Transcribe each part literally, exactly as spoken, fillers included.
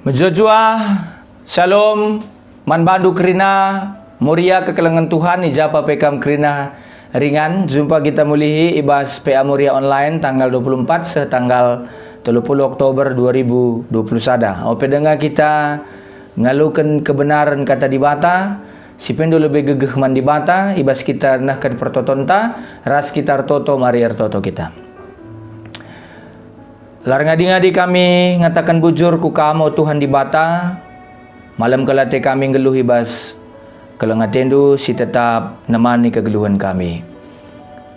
Mejuah-juah, Shalom, man bandu kerina, Moria kekelengen Tuhan, i ja pe kam kerina ringan. Jumpa kita mulihi i bas P A Moria Online tanggal dua puluh empat seh tanggal tiga puluh Oktober dua ribu dua puluh sada. Ope denga kita ngaloken kebenaren Kata Dibata, si pe enggo lebe gegeh man Dibata, i bas kita nehken pertotonta, ras kita ertoto, mari ertoto kita. La erngadi-ngadi kami ngataken bujur ku Kam, o Tuhan Dibata, malem kal ate kami nggeluh i bas keleng ateNdu si tetap nemani kegeluhen kami.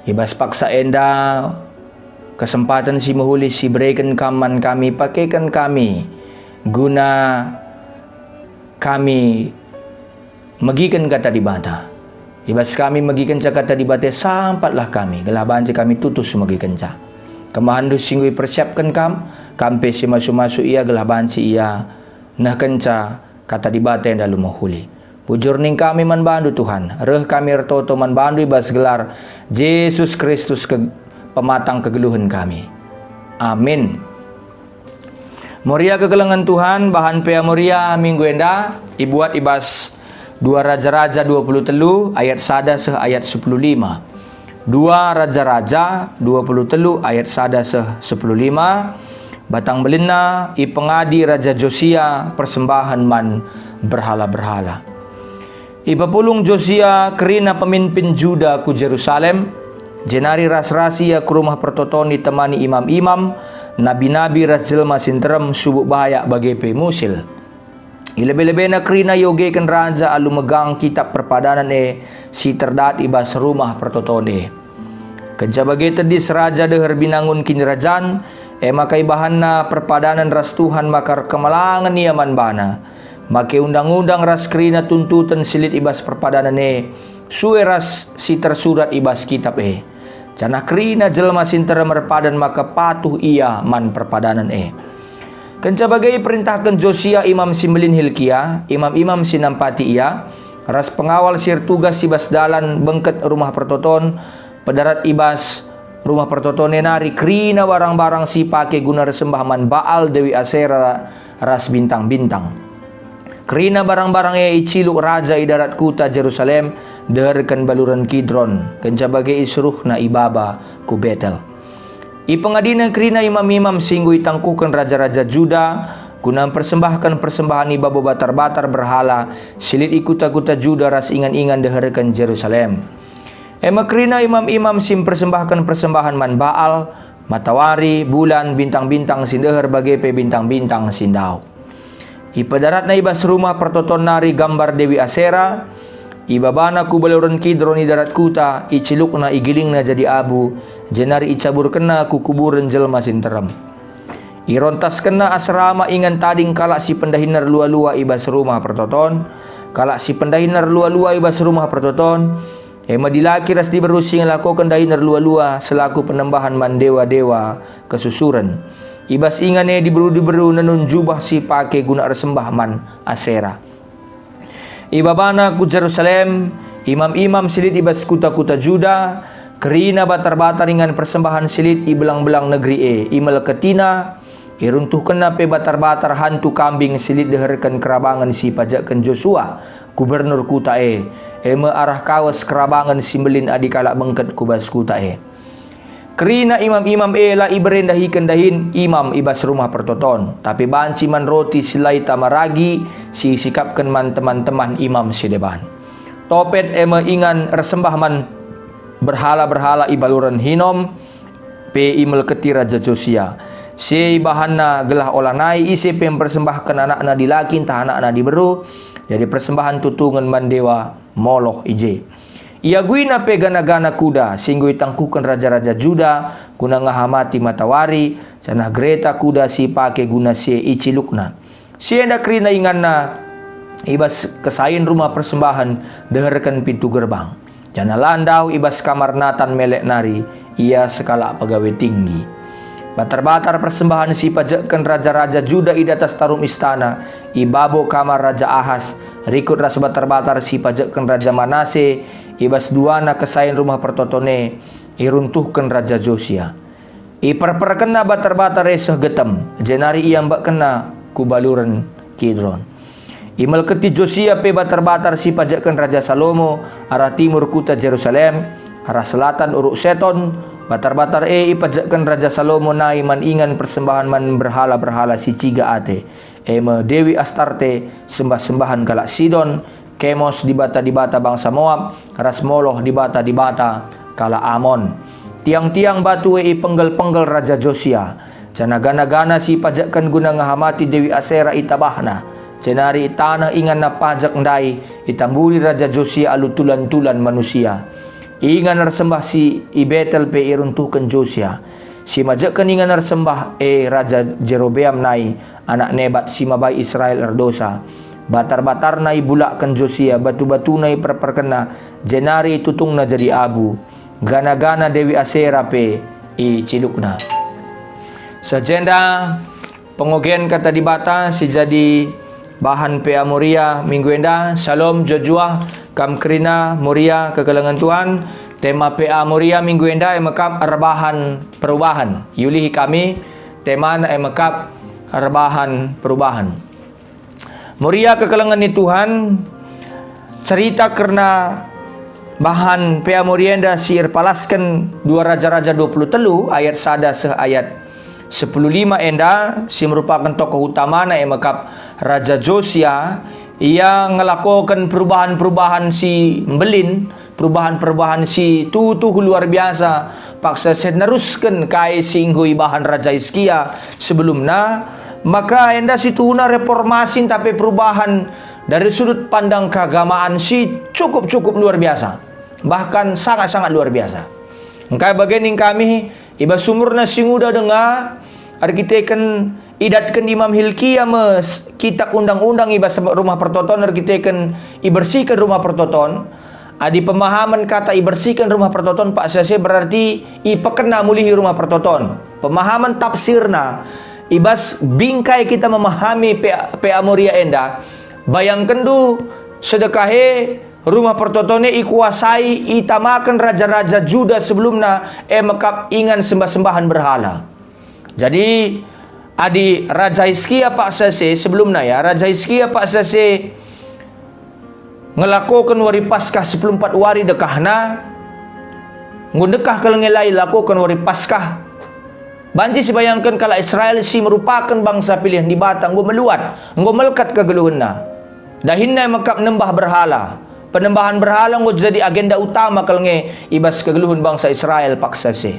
I bas paksa enda, kesempaten si mehuli si ibereken Kam man kami, pakeken kami guna kami megiken Kata Dibata. I bas kami megikenca Kata Dibata, sampatlah kami, gelah banci kami tutus megikenca. KemahenNdu si enggo ipersiapken Kam, Kam pe si masu-masu ia, gelah banci ia nehkenca Kata Dibata enda alu mehuli. Bujur ning kami man bandu, Tuhan, reh kami ertoto man bandu i bas gelar Jesus Kristus, ke-, pematang kegeluhen kami. Amin. Moria kekelengen Tuhan, bahan P A Moria minggu enda ibuat i bas dua Raja-raja dua puluh telu ayat sada seh ayat sepuluh lima. Dua Raja-raja dua puluh telu ayat sada seh sepuluh lima. Batang belinna, ipengadi Raja Josia persembahen man berhala-berhala. Ipepulung Josia kerina peminpin Juda ku Jerusalem, jenari ras-ras ia ku rumah pertoton itemani imam-imam, nabi-nabi ras jelma si nterem, subuk bayak bage pe musil. I lebe-lebena kerina iogeken raja alu megang Kitap Perpadanen e si terdat i bas rumah pertoton e. Kenca bage tedis raja deher binangun kinirajan, e maka ibahanna perpadanen ras Tuhan maka erkemalangen ia man bana. Make undang-undang ras kerina tuntuten si lit i bas perpadanen e, sue ras si tersurat i bas kitap e. Janah kerina jelma si nterem erpadan maka patuh ia man perpadanen e. Kenca bage iperentahken Josia imam si mbelin Hilkia, imam-imam si nampati ia, ras pengawal si ertugas i bas dalan bengket rumah pertoton, pedarat i bas rumah pertoton e nari kerina barang-barang si ipake guna ersembah man Baal, dewi Asera, ras bintang-bintang. Kerina barang-barang e iciluk raja i darat kuta Jerusalem, deherken baluren Kidron, kenca bage isuruhna ibaba ku Betel. Ipengadina kerina imam-imam si enggo itangkuhken raja-raja Juda guna mpersembahken persembahen i babo batar-batar berhala si lit i kuta-kuta Juda ras ingan-ingan deherken Jerusalem. E me kerina imam-imam si mpersembahken persembahen man Baal, matawari, bulan, bintang-bintang si ndeher bage pe bintang-bintang si ndauh. Ipedaratna i bas rumah pertoton nari gambar Dewi Asera, ibabana ku baluren Kidron i darat kuta, icilukna, igilingna jadi abu, jenari icaburkenna ku kuburen jelma si nterem. Irontaskenna asrama ingan tading kalak si pendahin erlua-lua i bas rumah pertoton, kalak si pendahin erlua-lua i bas rumah pertoton, e me dilaki ras diberu si ngelakoken dahin erlua-lua selaku penembahen man dewa-dewa kesusuren. I bas ingan e diberu-diberu nenun jubah si pake guna ersembah man Asera. Ibabana ku Jerusalem, imam-imam si lit i bas kuta-kuta Juda, kerina batar-batar ingan persembahen si lit i belang-belang negeri e, imelketina, iruntuhkenna pe batar-batar hantu kambing si lit deherken kerabangen si ipajekken Josua, gubernur kuta e, e me arah kawes kerabangen si mbelin adi kalak bengket ku bas kuta e. Kerina imam-imam e la ibere ndahiken dahin imam i bas rumah pertoton, tapi banci man roti si la itama ragi si isikapken man teman-teman imam si deban. Topet e me ingan ersembah man berhala-berhala i baluren Hinom pe imelketi Raja Josia. Si e ibahanna gelah ola nai ise pe mpersembahken anakna dilaki ntah anakna diberu jadi persembahen tutungen man dewa Moloh i je. Iaguina pe gana-gana kuda si enggo itangkuhken raja-raja Juda guna ngahamati matawari, janah gereta kuda si ipake guna si e icilukna. Si enda kerina inganna i bas kesain rumah persembahen deherken pintu gerbang. Janah la ndauh i bas kamar Natan melek nari, ia sekalak pegawe tinggi. Batar-batar persembahen si ipajekken raja-raja Juda i datas tarum istana, i babo kamar Raja Ahas, rikut ras batar-batar si ipajekken Raja Manase i bas duana kesain rumah pertoton e, iruntuhken Raja Josia. Iperperkenna batar-batar e seh getem, jenari iambekkenna ku baluren Kidron. Imelketi Josia pe batar-batar si ipajekken Raja Salomo arah timur kuta Jerusalem, arah selatan Uruk Seton. Batar-batar e ipajekken Raja Salomo nai man ingan persembahen man berhala-berhala si ciga ate, e me Dewi Astarte, sembah-sembahen kalak Sidon, Kemos, dibata-dibata bangsa Moab, ras Moloh, dibata-dibata kalak Amon. Tiang-tiang batu e ipenggel-penggel Raja Josia, janah gana-gana si ipajekken guna ngahamati Dewi Asera itabahna, jenari taneh inganna pajek ndai itamburi Raja Josia alu tulan-tulan manusia. Ingan ersembah si i Betel pe iruntuhken Josia. Si majekken ingan ersembah e Raja Jerobeam nai, anak Nebat si mabai Israel erdosa. Batar-batarna ibulakken Josia, batu-batuna iperperkenna, jenari itutungna jadi abu. Gana-gana Dewi Asera pe icilukna. Seh jenda pengogen Kata Dibata si jadi bahan P A Moria minggu enda. Salom, juah-juah kam kerina Moria kekelengen Tuhan. Tema P A Moria minggu enda e mekap erbahan perubahan. Iulihi kami temana e mekap erbahan perubahan. Moria kekelengen ni Tuhan, cerita kerna bahan P A Moria enda si erpalasken dua Raja-Raja dua puluh telu ayat sada seh ayat sepuluh lima enda, si merupaken tokoh utamana e mekap Raja Josia, ia ngelakoken perubahan-perubahan si mbelin, perubahan-perubahan si tuhu luar biasa, paksa seh nerusken kai si enggo ibahan Raja Hiskia sebelumna, maka enda si tuhuna reformasi ntah pe perubahan dari sudut pandang keagamaan si cukup-cukup luar biasa, bahkan sangat-sangat luar biasa. Engkai bage nina kami, i bas umurna si nguda denga, erkiteken idatken Imam Hilkia me s-, Kitab Undang-undang i bas Rumah Pertoton, erkiteken ibersihken Rumah Pertoton. Adi pemahamen kata ibersihken Rumah Pertoton paksa seh berarti ipekena mulihi Rumah Pertoton. Pemahamen tafsirna, i bas bingkai kita memahami P A, P A Moria enda, bayangkenndu sedekah e Rumah Pertoton e ikuasai, itamaken raja-raja Juda sebelumna, e mekap ingan sembah-sembahen berhala. Jadi, adi Raja Hiskia paksa seh sebelumna, ya, Raja Hiskia paksa seh ngelakoken wari Paskah sepuluh empat wari dekahna, enggo dekah kal nge la ilakoken wari Paskah. Banci sibayangken kalak Israel si merupaken bangsa pilihen Dibata enggo meluat, enggo melket kegeluhenna. Dahinna e mekap nembah berhala. Penembahan berhala enggo jadi agenda utama kal nge i bas kegeluhen bangsa Israel paksa seh.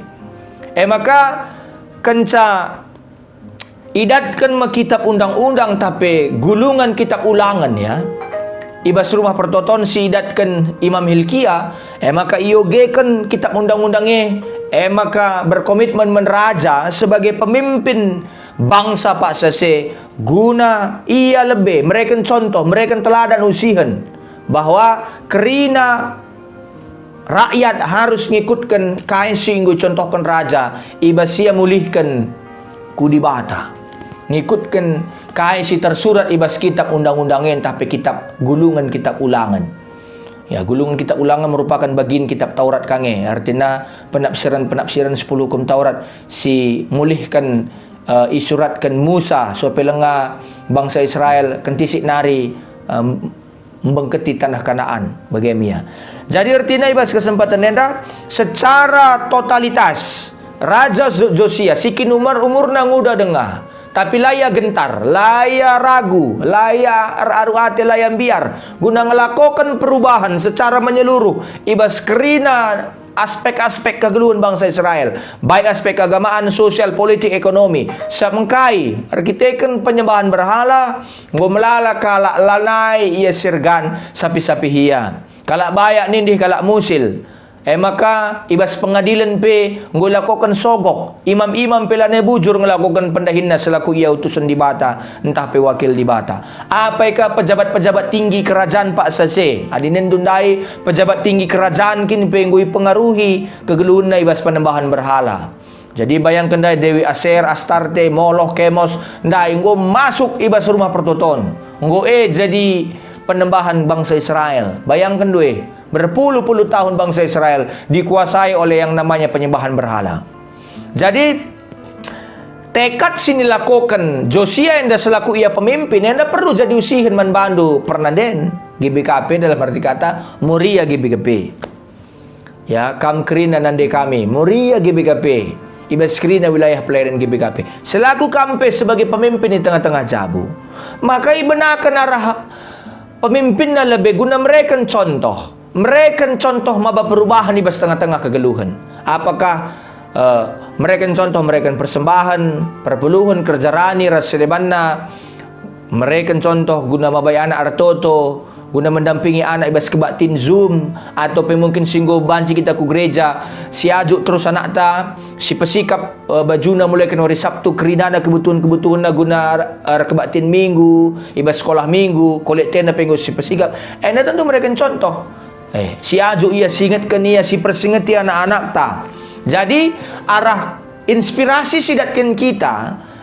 E maka, kenca idatken me Kitab Undang-undang ntah pe gulungen Kitab Ulangen, ya, i bas Rumah Pertoton si idatken Imam Hilkia, e maka iogeken Kitab Undang-undang e, e maka berkomitmen man raja sebagai pemimpin bangsa paksa seh, guna ia lebe mereken contoh, mereken teladan usihen, bahwa kerina rakyat harus ngikutken kai si enggo icontohken raja i bas ia mulihken ku Dibata, ngikutken kai si tersurat i bas Kitab Undang-undang e ntah pe Kitab, gulungen Kitab Ulangen. Ya, gulungen Kitab Ulangen merupaken bagin Kitab Taurat ka nge, artina penafsiran-penafsiran sepuluh Hukum Taurat si mulihken, eh, isuratken Musa, sope lenga bangsa Israel kentisik nari, em, mbengketi taneh Kanaan, bage me ia. Jadi ertina i bas kesempaten enda, secara totalitas, Raja Jo-, Josia si kin umur, umurna nguda denga, tapi la ia gentar, la ia ragu, la ia er-, aru ate, la ia mbiar, guna ngelakoken perubahan secara menyeluruh i bas kerina aspek-aspek kegeluhen bangsa Israel, baik aspek keagamaan, sosial, politik, ekonomi. Sabap engkai, erkiteken penyembahen berhala, enggo melala kalak, lanai ia si ergan, sapih-sapih ia. Kalak bayak nindih kalak musil. E maka, i bas pengadilen pe enggo ilakoken sogok. Imam-imam pe lanai bujur ngelakoken pendahinna selaku ia utusen Dibata ntah pe wakil Dibata. Apai ka pejabat-pejabat tinggi kerajaan paksa seh? Adi nindu ndai, pejabat tinggi kerajaan kin pe enggo ipengaruhi kegeluhenna i bas penembahen berhala. Jadi bayangken ndai Dewi Aser, Astarte, Moloh, Kemos, ndai enggo masuk i bas Rumah Pertoton. Enggo e jadi penembahen bangsa Israel. Bayangken due, berpuluh-puluh tahun bangsa Israel dikuasai oleh yang namanya penyembahan berhala. Jadi, Tekad si nilakoken Josia enda selaku ia pemimpin enda perlu jadi usihen man bandu pernanden G B K P, dalam arti kata Moria G B K P. Ya, kam kerina nande kami, Moria G B K P, i bas kerina wilayah pelayanan G B K P. Selaku kam pe sebagai pemimpin di tengah-tengah jabu, maka ibenaken arah pemimpinna lebe guna mereken contoh, mereken contoh maba perubahan i bas tengah-tengah kegeluhen. Apakah, eh, mereken contoh, mereken persembahan, perpuluhen, kerja rani ras si debanna, mereken contoh guna mabai anak ertoto, guna mendampingi anak i bas kebaktin Zoom, atau pe mungkin si enggo banci kita ku gereja, si ajuk terus anakta, si pesikap, eh, bajuna mulai ken wari Sabtu, kerinana kebutuhen-kebutuhenna guna, eh, erkebaktin Minggu, i bas sekolah Minggu, kolektena pe enggo si pesikap. Enda tentu mereken contoh. Eh, si ajuk ia, si ingetken ia, si persingeti anak-anakta. Jadi, arah inspirasi si datken kita,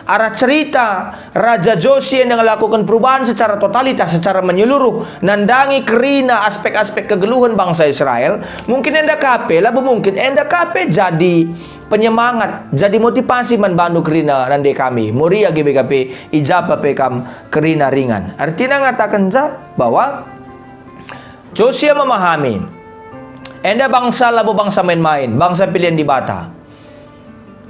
arah cerita Raja Josia enda ngelakuken perubahan secara totalitas, secara menyeluruh, nandangi kerina aspek-aspek kegeluhen bangsa Israel, mungkin enda ka pe, labo mungkin, enda ka pe jadi penyemangat, jadi motivasi man bandu kerina nande kami, Moria G B K P, i ja pe kam kerina ringan. Ertina ngatakenca bahwa Josia memahami, enda bangsa labo bangsa main-main, bangsa pilihan Dibata.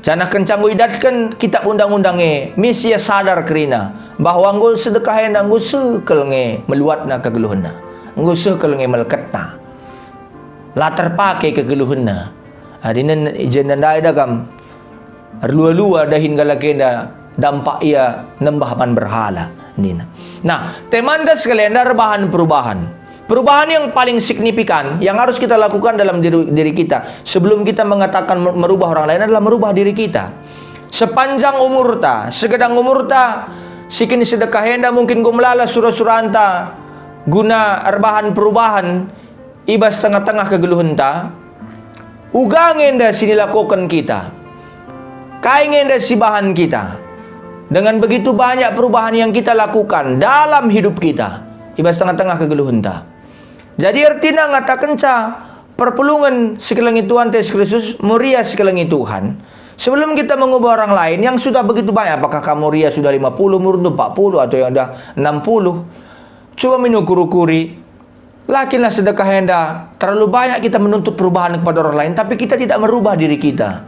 Janah kenca enggo idatken Kitap Undang-undang e, mis ia sadar kerina bahwa enggo sedekah enda enggo seh kal nge meluatna kegeluhenna, enggo seh kal nge melketna. La terpake kegeluhenna. Adinen i jenda ndai da kam erlua-lua dahin kalak enda, dampak ia nembah man berhala, nina. Nah, temanta sekalian, erbahan perubahan. Perubahan yang paling signifikan yang harus kita lakukan dalam diri, diri kita sebelum kita mengatakan mer-, merubah orang lain adalah merubah diri kita. Sepanjang umurta, segedang umurta, si kin sedekah enda mungkin enggo melala sura-suranta guna erbahan perubahan i bas tengah-tengah kegeluhenta, uga nge enda si nilakoken kita. Kai nge enda si bahan kita. Dengan begitu banyak perubahan yang kita lakukan dalam hidup kita, i bas tengah-tengah kegeluhenta. Jadi ertina ngatakenca perpulungen si kelengi Tuhanta Yesus Kristus, Moria si kelengi Tuhan. Sebelum kita mengubah orang lain yang sudah begitu banyak, apakah kam Moria sudah lima puluh umurndu, empat puluh, atau yang udah enam puluh? Coba min ukur-ukuri. Lakinlah sedekah enda, terlalu banyak kita menuntut perubahan kepada orang lain, tapi kita tidak merubah diri kita.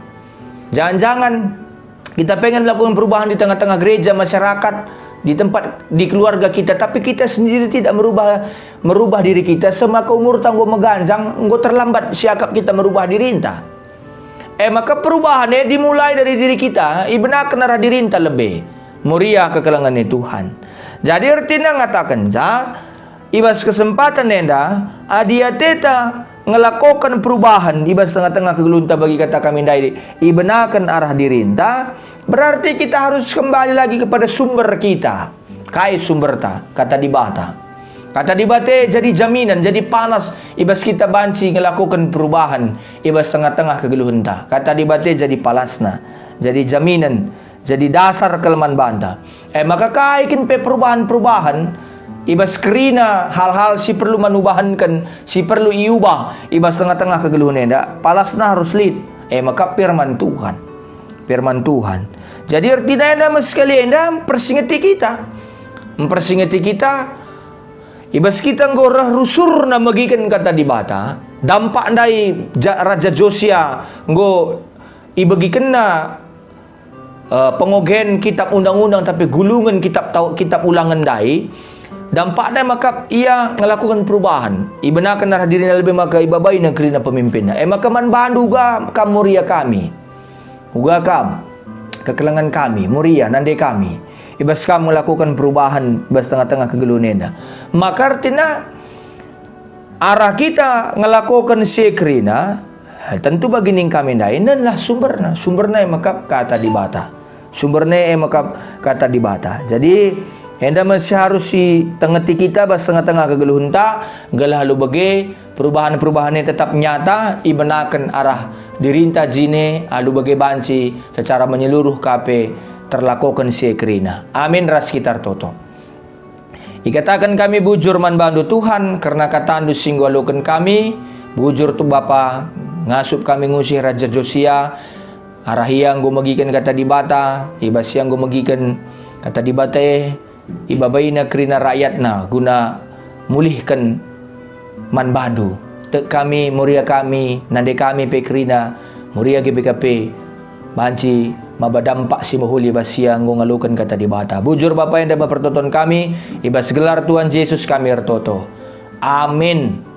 Jangan-jangan kita pengen lakukan perubahan di tengah-tengah gereja, masyarakat, di tempat, di keluarga kita, tapi kita sendiri tidak merubah, merubah diri kita, semaka umurta enggo meganjang, enggo terlambat siakap kita merubah dirinta. E maka perubahan e dimulai dari diri kita, ibenaken arah dirinta lebe. Moria kekelengen Tuhan. Jadi ertina ngatakenca, i bas kesempatan enda, adi ateta ngelakoken perubahan i bas tengah-tengah kegeluhenta bagi kata kami ndai, ibenaken arah dirinta, berarti kita harus kembali lagi kepada sumber kita. Kai sumberta? Kata Dibata. Kata Dibata e jadi jaminan, jadi palas i bas kita banci ngelakoken perubahan i bas tengah-tengah kegeluhenta. Kata Dibata e jadi palasna, jadi jaminan, jadi dasar kal man banta. E maka kai kin pe perubahan-perubahan i bas kerina hal-hal si perlu man ubahanken, si perlu iubah i bas tengah-tengah kegeluhen enda, palasna arus lit. E maka firman Tuhan. Firman Tuhan. Jadi ertina enda me sekali enda mpersingeti kita. Mpersingeti kita i bas kita enggo reh rusurna megiken Kata Dibata, dampak ndai ja-, Raja Josia enggo ibegikenna, eh, pengogen Kitab Undang-undang, tapi gulungen Kitab Tau-, Kitab Ulangen ndai, dampakna maka ia ngelakuken perubahan. Ibenaken arah dirina lebe maka ibabaina kerina pemimpinna. E maka man bandu uga kam Moria kami. Uga kam, kekelengen kami, Moria, nande kami. I bas kam ngelakuken perubahan i bas tengah-tengah kegeluhen enda. Maka ertina, arah kita ngelakoken si e kerina, tentu bagi ning kami ndai, nenlah sumberna. Sumberna e maka Kata Dibata. Sumberna e maka Kata Dibata. Jadi, enda me si harus sitengeti kita bas tengah-tengah kegeluhenta, gelah alu bage perubahan-perubahan e tetap nyata, ibenaken arah dirinta jine, alu bage banci secara menyeluruh ka pe terlakoken si e kerina. Amin ras kita ertoto. Ikataken kami bujur man bandu Tuhan, kerna katandu si enggo aloken kami. Bujur tu Bapa, ngasup kami ngusih Raja Josia, Arah ia enggo megiken Kata Dibata, i bas ia enggo megiken Kata Dibata e, ibabaina kerina rakyatna guna mulihken man bandu. Tek kami, Moria kami, nande kami pe kerina, Moria G B K P, banci maba dampak si mehuli bas ia enggo ngaloken Kata Dibata. Bujur Bapa enda me pertoton kami, i bas gelar Tuhan Jesus kami ertoto. Amin.